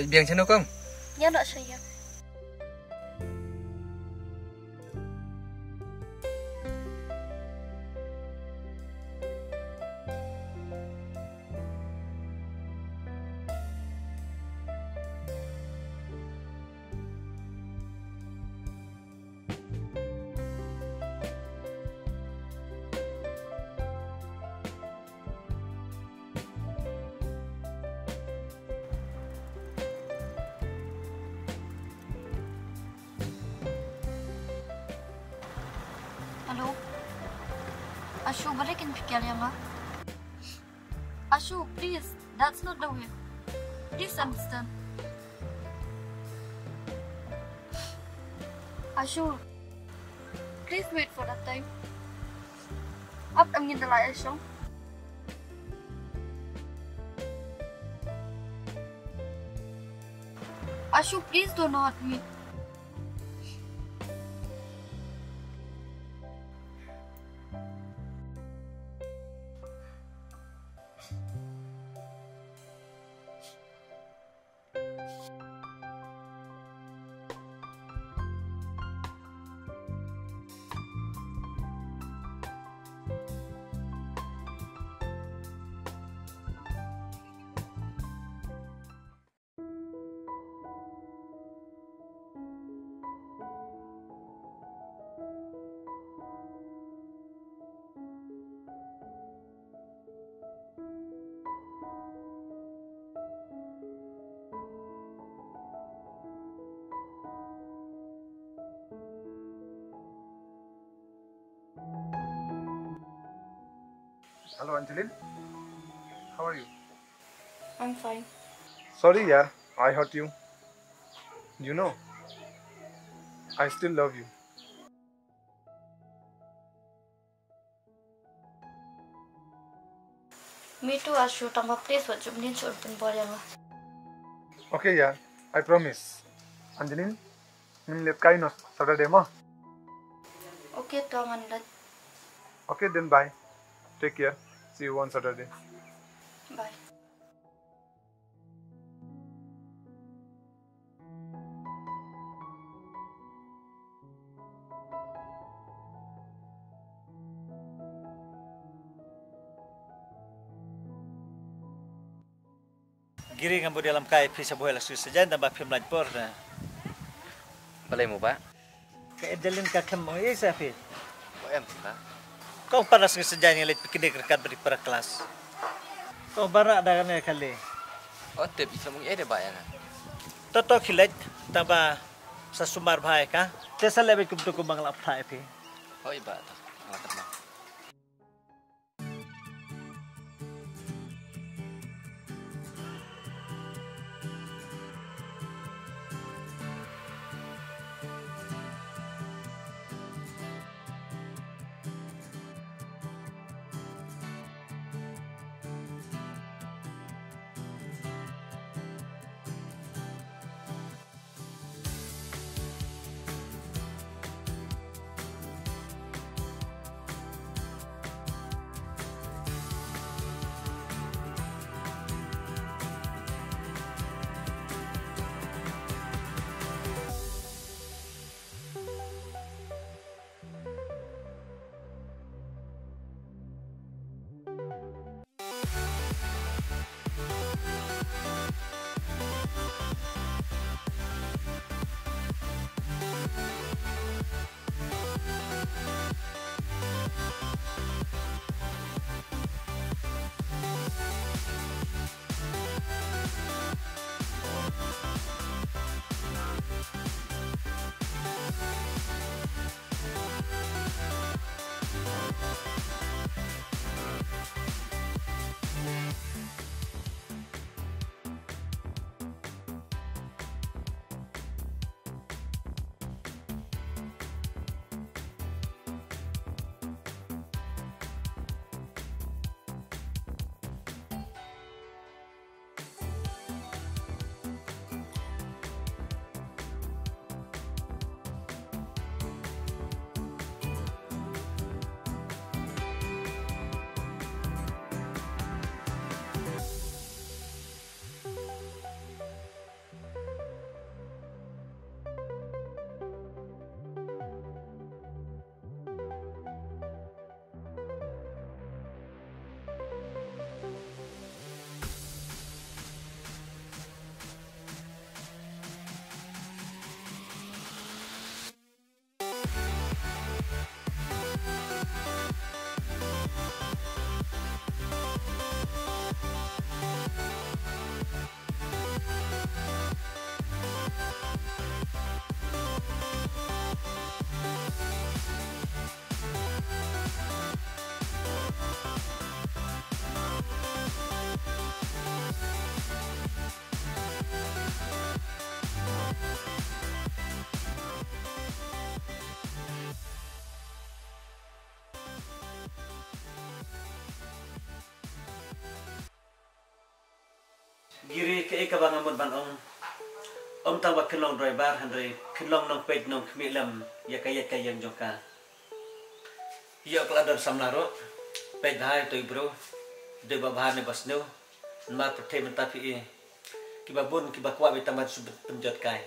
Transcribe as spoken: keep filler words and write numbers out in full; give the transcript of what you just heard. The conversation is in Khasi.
Leit biang shano kong? Ïa noh sha ïing. Hello. Ashu, balei phi kylliang nga? Ashu, please, that's not the way. Please understand. Ashu, please wait for that time. Ap em ngin da leit sha shong. Ashu, please do not wait. Hello, Anjali. How are you? I'm fine. Sorry, yaar. I hurt you. You know, I still love you. Me too, Ashu, tang ba please wat ju pynbor ïa nga. Okay, yaar. I promise. Anjali, ngin leit kai noh Saturday mo? Okay, to ngan leit. Okay, then bye. Take care. See you on Saturday. Bye. Giri, ngam bud ïalam kai phi sha Bhoi la shu sajan tang ba phim lait por na. Balei mo ba? Ka Edelin ka khem mo ei sa phi. Ko em ka. Ko panas ngi sajan ngi leit picnic ryngkat bad i para klas. Ko bara da kane khali. O tip i sa mung ei de ba ïa nga. To to khilait tang ba sa sumar bha ïa ka. Te sa leh bad kumto kumba nga la pynthah ïa phi. Hoi ba to. Nga la kynmaw. Giri, kaei kaba nga mut ban ong. Ym tang ba phin long driver hynrei phin long nongpeit nongkhmih lem ïa ka ïaid ka ïeng jong ka. Ïoh ka la don samla ruh. Peit bha ïa uto i briew. Dei ba bha ne ba sniew. Namar pyrthei mynta phi i, kiba bun kiba kwah ba tang ban shu pynjot kai.